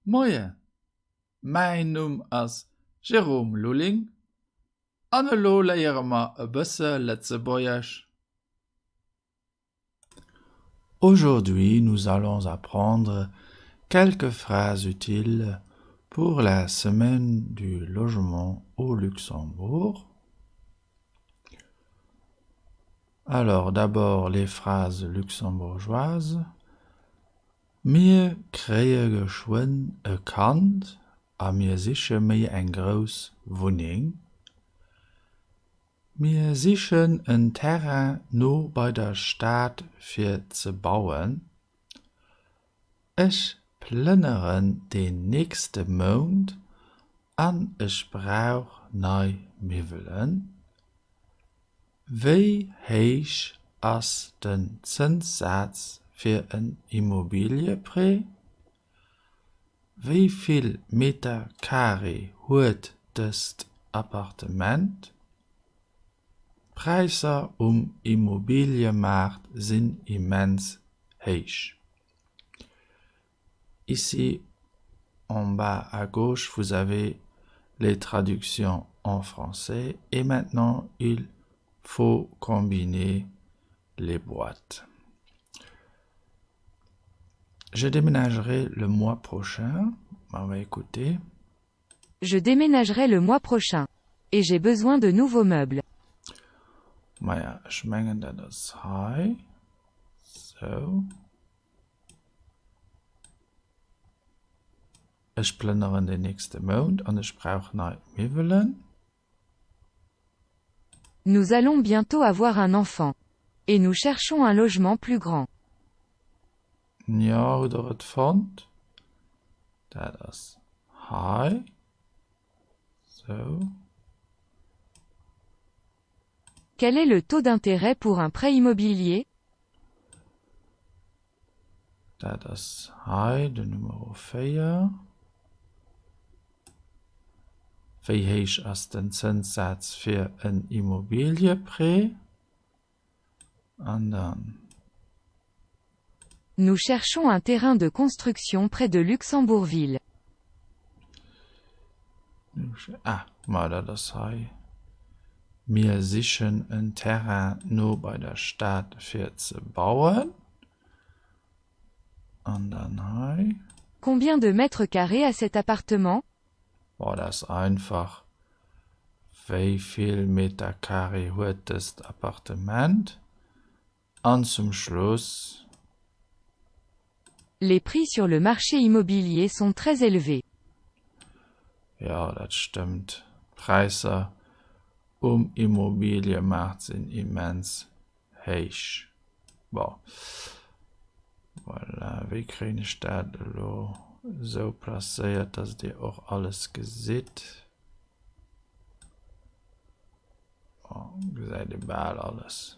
Moien, mäin Numm ass Jérôme Lulling an elo léiere mer e bësse Lëtzebuergesch. Aujourd'hui nous allons apprendre quelques phrases utiles pour la semaine du logement au Luxembourg. Alors d'abord les phrases luxembourgeoises. Mir kréie geschwënn e Kand a mir siche méi eng grouss Wunneng. Mir sichen en Terrain no bei der Stad fir ze bauen. Ech plënneren deen nächste Mount an ech brauch nei Miwwelen. Wéi héich ass den Zënssaz fir en Immobilieprêt? Wéi vill Meter carré huet dëst Appartement? D'Präisser um Immobiliëmaart sinn immens héich. Ici en bas à gauche, vous avez les traductions en français et maintenant il faut combiner les boîtes. Je déménagerai le mois prochain. On va écouter. Je déménagerai le mois prochain. Et j'ai besoin de nouveaux meubles. Maja, ech mengen dat ass hei. Sou. Ech plënneren den nächste Mount an ech brauch nei Miwwelen. Nous allons bientôt avoir un enfant. Et nous cherchons un logement plus grand. Jo, hutt der et fonnt? Dat ass hei. Sou. Quel est le taux d'intérêt pour un prêt immobilier? Dat ass hei den Numero 4. Wéi héich ass den Zënssaz fir en Immobilieprêt? An dann. Nous cherchons un terrain de construction près de Luxembourg-Ville. Ah, ma dat ass hei. Mir sichen en Terrain no bei der Stad fir ze bauen. An dann hei. Combien de mètres carrés a cet appartement? Bon, dat ass einfach. Wéi vill Meter carré huet dëst Appartement? An zum Schluss. Les prix sur le marché immobilier sont très élevés. Jo, dat stëmmt. D'Präisser um Immobiliëmaart sinn immens héich. Bon, voilà, wéi kréien ech dat elo esou placéiert, dass Dir och alles gesitt? Bon, gesäit ee bal alles.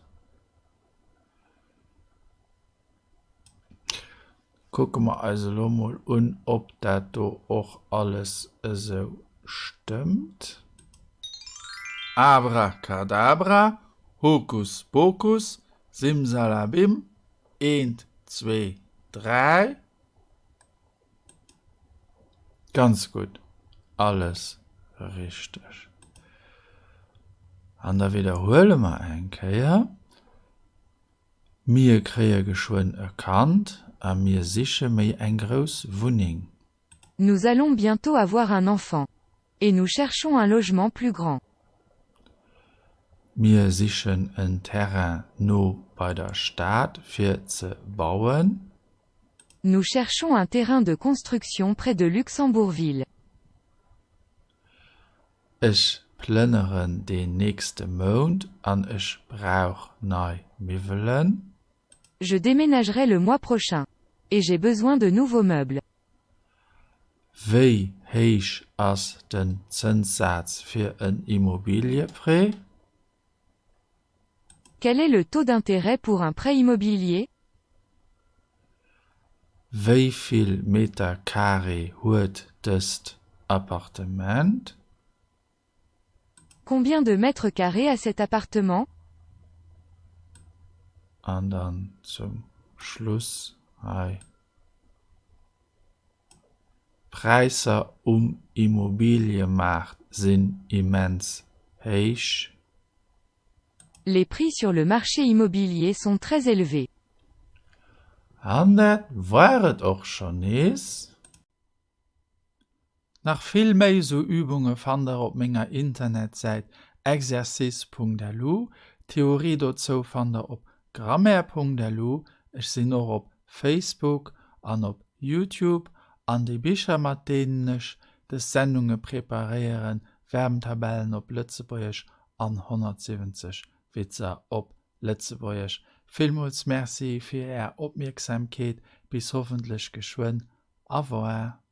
Kucke mer eis elo mol un, ob dat do och alles esou stëmmt. Abracadabra, Hokus Pokus, Simsalabim, eent, zwee, dräi. Ganz gutt, alles richteg. An da widderhuele mer eng Kéier. Mir kréie geschwënn e Kand a mir siche méi eng grouss Wunneng. Nous allons bientôt avoir un enfant. Et nous cherchons un logement plus grand. Mir sichen en Terrain no bei der Stad fir ze bauen. Nous cherchons un terrain de construction près de Luxembourg-Ville. Ech plënneren deen nächste Mount an ech brauch nei Miwwelen. Je déménagerai le mois prochain. Et j'ai besoin de nouveaux meubles. Wéi héich ass den Zënssaz fir en Immobilieprêt? Quel est le taux d'intérêt pour un prêt immobilier? Wéi vill Meter carré huet dëst Appartement? Combien de mètres carrés a cet appartement? An dann zum Schluss hei. D'Präisser um Immobiliëmaart sinn immens héich. Les prix sur le marché immobilier sont très élevés. An dat war et och schonn nees. Nach vill méi sou Übunge fannt der op menger Internetsäit exercice.lu. D'Theorie dozou fannt der op grammaire.lu. Ech sinn och op Facebook an op Youtube. An déi Bicher mat deenen ech des Sendunge preparéieren, Verbentabellen op Lëtzebuergesch an 170 Witzer op Lëtzebuergesch. Villmools Merci fir Är Opmierksamkeet, bis hoffentlech geschwënn. Au revoir.